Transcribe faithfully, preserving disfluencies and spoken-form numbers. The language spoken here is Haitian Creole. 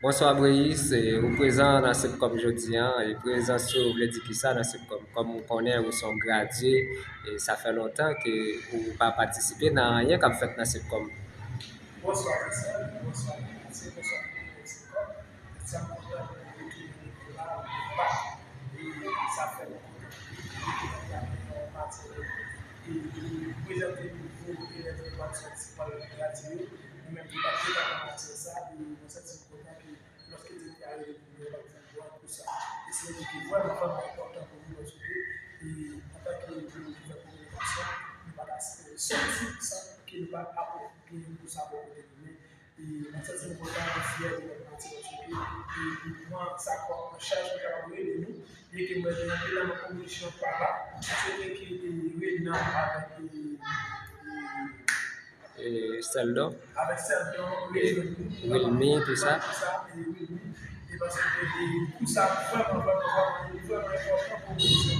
Bonswa Breyis, e, ou prezan nan Sepkòm jodi a, e prezans ou vle di kisa nan Sepkòm? Kòm ou konnen, ou se yon gradye, e sa fè lontan ke ou pa patisipe nan anyen k ap fèt nan Sepkòm. Bonswa Marcel, bonswa Beyis, bonswa tout moun nan Sepkòm. Sa m kontan pou nou retounen la, nou pa. E sa fè m kontan. E nou pa gen yon matyè, e, e prezante nouvo elèv ki pral sòti, pral gradye yo. Nou menm ki pa t gen nan matyè sa, e mwen santi m kontan ke lòske direktè a rele pou nou, yo pa t fè m vwa pou sa. E se yon ki vrèman, vrèman enpòtan pou nou, paske, e, antanke moun ki fè kominikasyon, nou pa ka sòti san ke nou pa apwofonde pou sa bò kote nou. Men, e, mwen santi m kontan, mwen fyè de fè pati, paske, e, nou pran sa kòm an chaj pou kapab rele nou, byen ke mwen gen anpil nan manm komisyon pa la, se te ke, e, Renan avèk, e, e, e, Seldon, avèk Seldon, e, Wilmy, tout sa. Tout sa, e, Wilmy. E paske, e, tout sa vrèman, vrèman, vrèman, vrèman enpòtan pou komisyon.